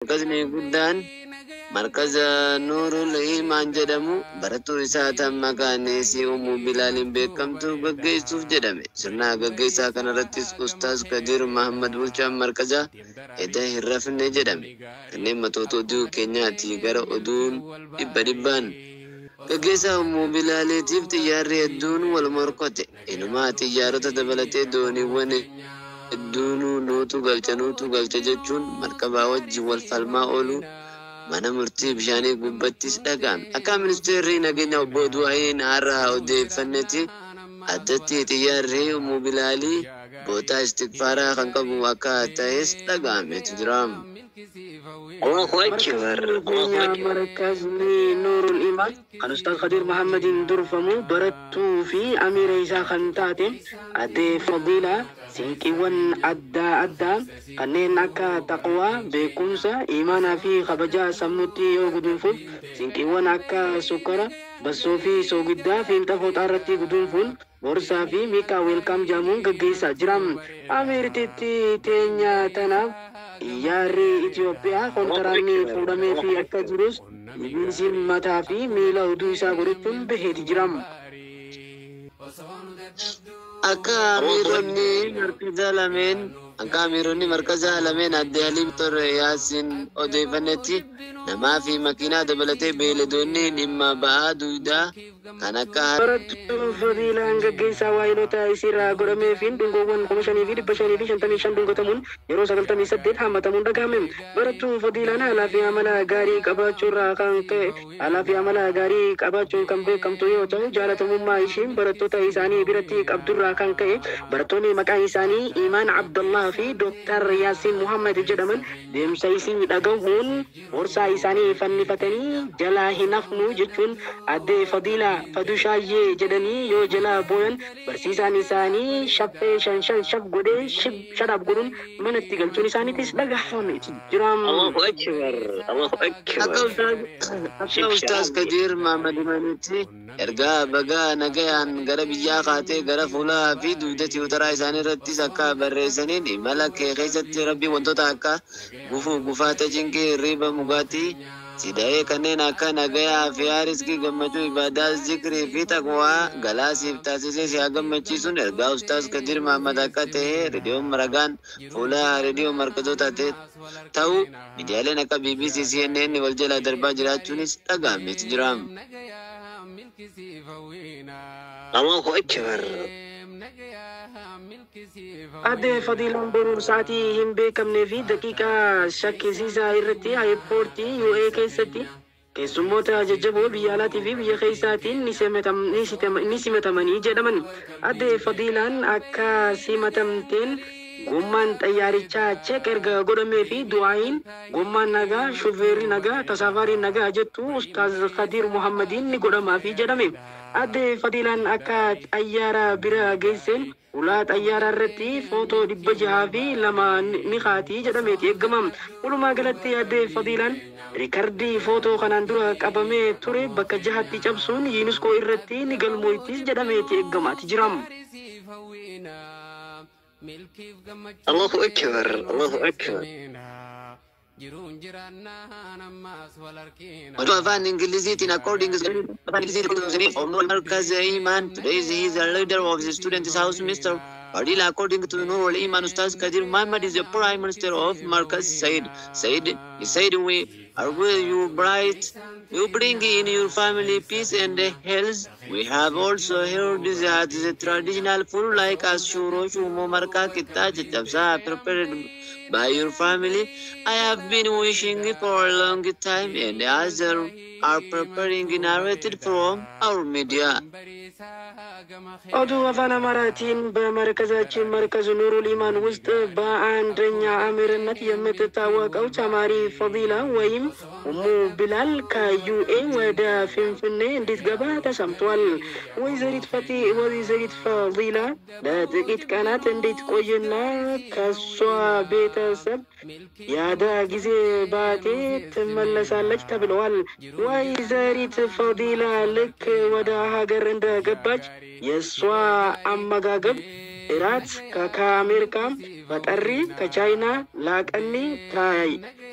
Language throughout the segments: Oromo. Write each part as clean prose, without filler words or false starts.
Markazni guddaan Markaza Nuurul Iimaan jedhamu barattuu isaa tan maqaan isii Ummu Bilaaliin beekamtu gaggeessuuf jedhame. Sirna gaggeessaa kanarrattis Ustaaz Kadiir Mahammad bulchaan markazaa eda hin rafne jedhame. Kanneen matoota oduu keenyaati, gara oduun dhibba dhibbaan. Gaggeessaa Ummu Bilaaliitiif xiyyaarri hedduun wal morkote. Inumaa xiyyaarota dabalatee dooniiwwan hedduunuu nuutu galcha, nuutu galcha jechuun markabaa wajjin wal falmaa oolu mana murtii bishaanii gubbattis dhaga'ame. Akka ministeerri nageenya obbo Du'aayin har'a odeeffannetti, addatti xiyyaarri Ummu Bilaalii bootaa istikfaaraa kan qabu akka ta'es dhaga'ameetu jira. Allahu akbar. Markazni Allahu keenya akbar. Markazni Nuurul Imaan kan Ustaaz Khadiir Muhammadiin durfamu barattuu fi amiira isaa kan taate Addee Fadiilaa sinqiiwwan adda addaa kanneen akka taqwaa, beekumsa, imaanaa fi kabajaa sammuutti yoo gudunfuuf sinqiiwwan akka sukkara, bassoo fi soogiddaa fiinxa fooxaa irratti gudunfuun boorsaa fi miiqaa welcome jedhamuun gaggeessaa jira. Amiirtitti teenya tanaaf xiyyaarri Itoophiyaa Allahu kontiraanni akbar. fuudhamee fi Allahu akka akbar. jirus BBC'n mataa fi miila oduu isaa godhachuun baheeti jira. Akka Allahu amiironni akbar. markaza lameen akka amiironni markaza lameen adde Haliim Torre Yaasin odeeffannetti, namaa fi makiinaa dabalatee beeyladoonni dhimma ba'aa duudaa kan akka Barattuu Fadiilaan gaggeessaa waayilota isiirraa godhameefiin dhungoowwan 5555 dhungatamuun yeroo 98 hammatamuun dhagahame. Barattuu Fadiilaan haalaa fi amala gaarii qabaachuurraa kan ka'e haalaa fi amala gaarii qabaachuun kan beekamtu yoo ta'u, jaalatamummaa ishiin barattoota isaanii biratti qabdurraa kan ka'e barattoonni maqaan isaanii Imaan Abdallah fi Dooktar Yaasiin Muhammad jedhaman deemsa isii dhagahuun boorsaa isaanii fannifatanii jalaa hin hafnu jechuun addee Fadiilaa Fadushaayee jedhanii yoo jalaa booyan, barsiisaan isaanii shaffee shan shan shaf godhee shib shadhaaf godhuun manatti galchuun isaaniitis dhagahameeti jira. Allahu akbar. Allahu akka akbar. Ustaaz akka Shib Ustaaz sharaab. Kadiir Mahamad himanitti, ergaa bagaa nagayaan gara biyyaa kaatee gara fuulaa fi dugda tiwutaraa isaanii irrattis akka barreessaniin, imala kee keessatti rabbi wantoota akka gufuu, gufaata, cinqii, hirriba, mugaatii sida'ee kanneen akka nagayaa fi riskii, gammachuu, ibaadaa, zikrii fi taqwaa galaasiif taasisee si haa gammachiisuun ergaa Ustaaz Kadiir Mahamad akka ta'e reediyoon ragaan fuula reediyoo markazoota ta'u miidiyaaleen akka BBC, CNN wal jala darbaa jiraachuunis dhaga'ameetu jira. Allahu akbar. Addee Fadiilaan boruun sa'aatii hin beekamnee fi daqiiqaa shakkisiisaa irratti airpoortii UA keessatti keessummoota jajjaboo biyya alaatii fi biyya keessaatiin ni simatamanii jedhaman. Addee Fadiilaan akka simatamteen gommaan xayyaarichaa check erga godhamee fi du'aayin gommaan nagaa, shufeerri nagaa, tasaafaariin nagaa jettu Ustaaz Khadiir Muhammadiin ni godhamaafi jedhame. Addee Fadiilaan akka xayyaara bira geesseen ulaa xayyaaraa irratti footoo 602 ni kaatii jedhameeti eegama. Walumaa galatti addee Fadiilaan riikardii footoo kanaan dura qabamee ture bakka jahatti cabsuun yuuniskoo irratti ni galmooftis jedhameeti eegamaati jira. Allahu akbar. Allahu akbar. Oduu afaan Ingiliziitiin, according to afaan Ingiliziitiin, Markaz Iman today he is the leader of the students house, Mr. Fadila. According to Nurul Iman, Ustaz Kadir Muhammad is the prime minister of Markaz Said. He said, we are will you bright you bring in your family peace and health. We have also heard that the traditional food like as shuro, shumo, marka, kitta, chachapsa prepared by your family I have been wishing for a long time and others are preparing narrated from our media. Oduu afaan Amaaraatiin በመርከዛችን መርከዝ ኑሩል ኢማን ውስጥ በአንደኛ አሚርነት የምትታወቀው ተማሪ ፈዲላ ወይም ኡሙ ቢላል ከዩኤ ወደ ፊንፊኔ እንድትገባ ተሰምቷል። ወይዘሪት ፈዲላ ለጥቂት ቀናት እንድትቆይና ከሷ ቤተሰብ ያዳ ጊዜ ባቴ ትመለሳለች ተብለዋል። ወይዘሪት ፈዲላ ልክ ወደ ሀገር እንደገባች የእሷ አመጋገብ Iraat ka Ameerikaa, Baxarri ka Chaayinaa, Laaqanni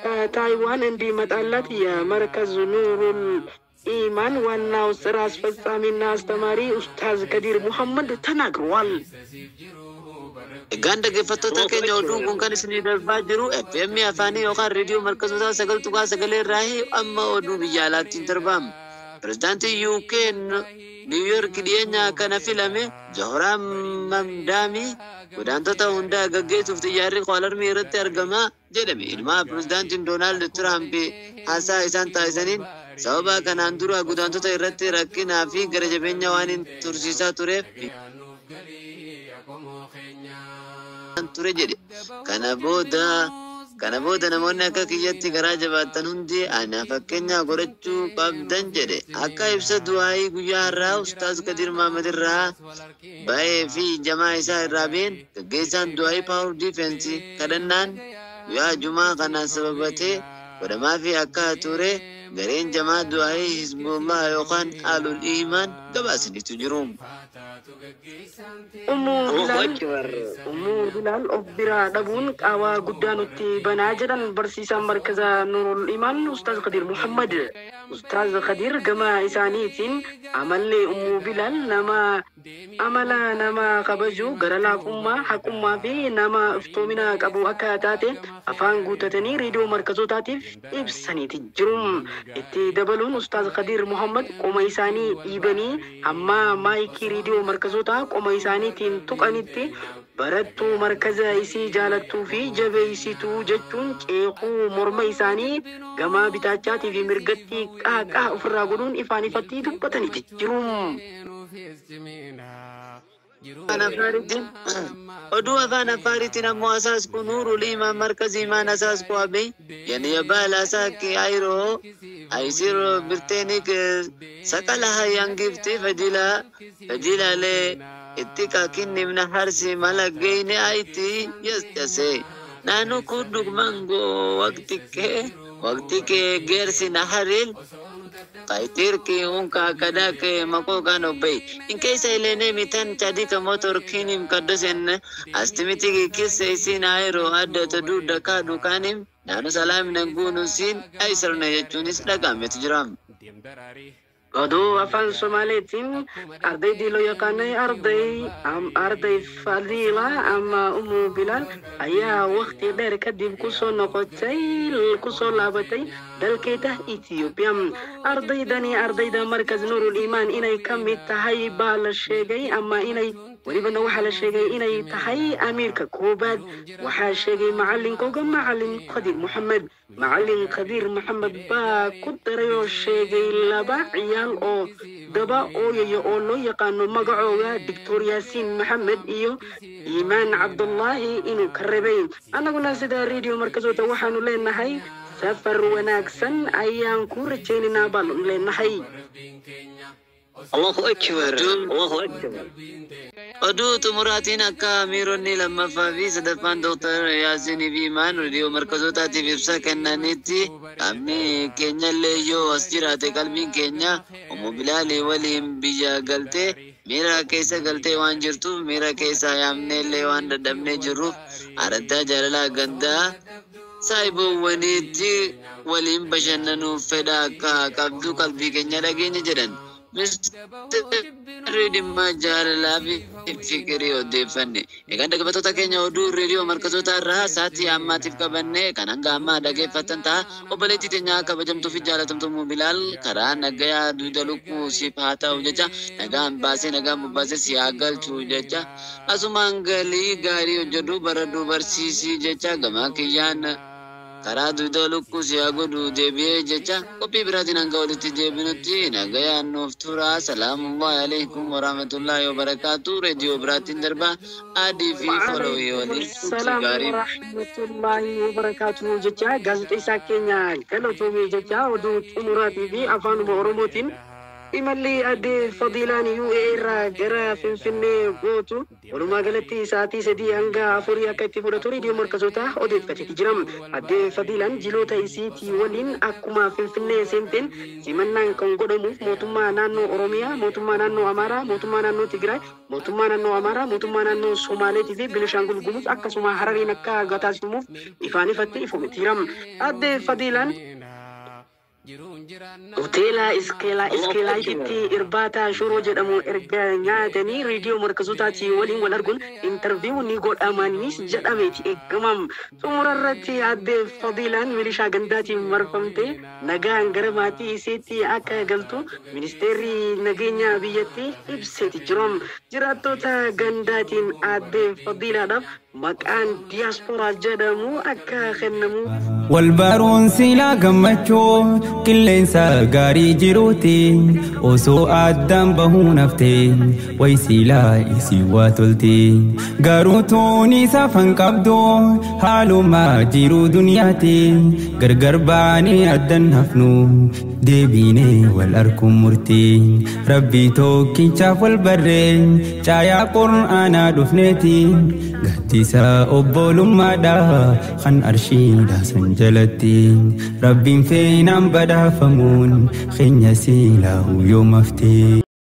ከታይዋን እንዲመጣላት የመርከዝ ኑሩል ኢማን ዋናው ስራ አስፈጻሚና አስተማሪ ኡስታዝ ከዲር ሙሐመድ ተናግረዋል። Egaan dhaggeeffattoota keenya, oduun kun kan isinii darbaa jiru FM afaanii yookaan reediyoo markazoota 9.9 irraa. Amma oduu biyya alaattiin darbaama. Pireezidaantiin UK Niw Yoork dhiyeenya kana filame Zohraan Mamdaamii godaantota hundaa gaggeessuuf xiyyaarri Qaalarmii irratti argama jedhame. Ilma pireezidaantiin Doonaald Tiraamp haasaa isaan taasisaniin sababa kanaan dura godaantota irratti rakkinaa fi gara jabeenya waan hin tursiisaa tureef ture jedhe. Kana booda namoonni akka kiyyatti garaa jabaatan hundi ana fakkeenya godhachuu qabdan jedhe. Akka ibsa du'aayii guyyaa har'aa Ustaaz Kadir Mahamad irraa ba'ee fi jamaa isaa irraa ba'een, gaggeessaan du'aayii Power Defense kadhannaan guyyaa Jumaa kana sababatee godhamaa fi akka ture gareen jamaa du'aayii Hizbullah yookaan Alul Iman gabaasaniitu jiru. Ummuu Allahu Bilaal Akbar. Ummuu Bilaal of biraa dhabuun qaawwaa guddaa nutti banaa jedhan barsiisaan markaza Nurul Imaan Ustaaz Kadir Muhammad. Ustaaz Kadir gama isaaniitiin amallee Ummuu Bilaal nama amala nama kabaju, gara laafummaa, haqummaa fi nama iftoomina qabu akka taate afaan guuttatanii reediyoo markazootaatiif ibsaniiti jiru. Itti dabaluun Ustaaz Kadir Muhammad qoma isaanii dhiibanii hamma maayikii reediyoo markazootaa qoma isaaniitiin tuqanitti, barattuu markaza isii jaalattuu fi jabeessituu jechuun ceekuu morma isaanii gama bitaachaatii fi mirgatti qaaqaa ofirraa godhuun ifaan ifatti dubbataniiti jiru. Afaan Afaariitiin, oduu afaan Afaariitiin ammoo asaasku Nuurul Imaan markazi imaan asaasku abe yani yabal asaaki ayro aysiro birteenik saqalaha yangifti fadila fadilale ittika kinnimna harsi malageyne ayti yastase nanu kuduk mango waqtike waqtike gersi naharil qaytirki unka kadake mako kan obbey in keessa ilene mitan chadika motor kinim kaddosen astimitigi kisse isin ayro adda tadu daka dukanim naanu salaamina guunu siin aysarna jechuunis dhagametu jira. Oduu afaan Somaaleetiin ardaydii loo yaqaanay arday arday Fadiila ama Umu Bilaal ayaa waqti dheer kadib kusoo noqotay, kusoo laabatay dalkeeda Ethiopia. Ardaydani ardayda markaz Nuurul Iimaan inay ka mid tahay baa la sheegay, ama inay welibana waxaa la sheegay inay tahay amiirka koobaad. Waxaa sheegay macalinkooga, macalin Qadir Moxamed. Macalin Khadiir Maxamed baa ku daray oo sheegay laba ciyaal oo daba ooyaya oo loo yaqaano magacooga Doctor Yaasiin Maxamed iyo Iimaan Cabdullaahi inuu ka rabay. Annaguna sida radio markasoota waxaanu leenahay safar wanaagsan ayaan ku rajaynaynaa baanu leenahay. Allahu Akbar. Allahu Akbar. Oduu xumuraatiin akka amiironni lammaffaa fi sadaffaan Dooktar Yaasinii fi Imaan reediyoo markazootaatiif ibsa kennanitti, qaamni keenyallee yoo as jiraate qalbiin keenya Ummu Bilaalii waliin biyya galtee miira keessa galtee waan jirtuuf, miira keessa yaamneellee waan dadhabnee jirruuf, araddaa jaalalaa gandaa saayiboowwaniitti waliin bashannanuuf fedha akka qabdu qalbii keenya dhageenya jedhan. Ministeerri dhimma jaalalaa fi fikirii odeeffanne. Egaa dhaggeeffattoota keenya, oduu reediyoo markazoota irraa sa'aatii ammaatiif qabanne kan hanga ammaa dhaggeeffattan ta'a. Obboleettii teenya kabajamtuu fi jaalatamtuu Ummu Bilaal, karaa nagayaa duuda lukkuu siif haa ta'u jecha, nagaan baasee nagaan bobbaasee si haa galchu jecha, asumaan galii gaarii hojjedhu, baradhu, barsiisii jecha, gamaa kiyyaan karaa duuda lukkuu si haa godhu deebi'ee jecha, qophii biraatiin hanga walitti deebinutti nagayaan nuuf tura. Salaamullahi alaikum warahmatullahi wabarakaatu. Reediyoo biraatiin darbaa adii fi folowii waliin turtii Salaam gaarii. Warahmatullaahi wabarakaatu jecha, gaazexeessaa keenya galatoomii jecha, oduu xumuraatii fi afaanuma Oromootiin. Imalli addee Fadiilaan UAE irraa gara Finfinnee gootu walumaa galatti sa'aatii 3 hanga 4 akka itti fudhatu reediyoo markazoota odeeffateeti jira. Addee Fadiilaan jiloota isiitii waliin akkuma Finfinnee seenteen simannaan kan godhamuuf mootummaa naannoo Oromiyaa, mootummaa naannoo Amaaraa, mootummaa naannoo Tigraay, mootummaa naannoo Amaaraa, mootummaa naannoo Somaaleetii fi Binishaangul Gumuz akkasuma Harariin akka taasifamuuf ifaan ifatti ifoomteera. Addee Fadiilaan hoteela Iskeelaa Iskeelaayititti irbaata shuroo jedhamu erga nyaatanii reediyoo markazotaatii waliin wal arguun interview ni godhamanis jedhameeti eegamam. Xumura irratti addee Fadiilaan milishaa gandaatiin marfamtee nagaan gara maatii isiitti akka galtu ministeerri nageenya biyyattii ibseeti jiru. Jiraattota gandaatiin addee Fadiilaadhaaf maqaan diyaasporaa jedhamu akka kennamu Wal baruun silaa gammachuu qilleensa gaarii jiruuti, osoo addaan bahuun haftee way silaa isii waa tolti. Garuu tuuni safan qabdu, haaluma jiruu duniyaati gargar baanee addan hafnu, deebinee wal arguun murtii rabbii tokkichaaf wal barree caayaa qur'aanaa dhufneeti, gaddisa obbolummaadha kan arshiidha san jalatti rabbiin feenaan badhaafamuun keenya silaa yoo maftee.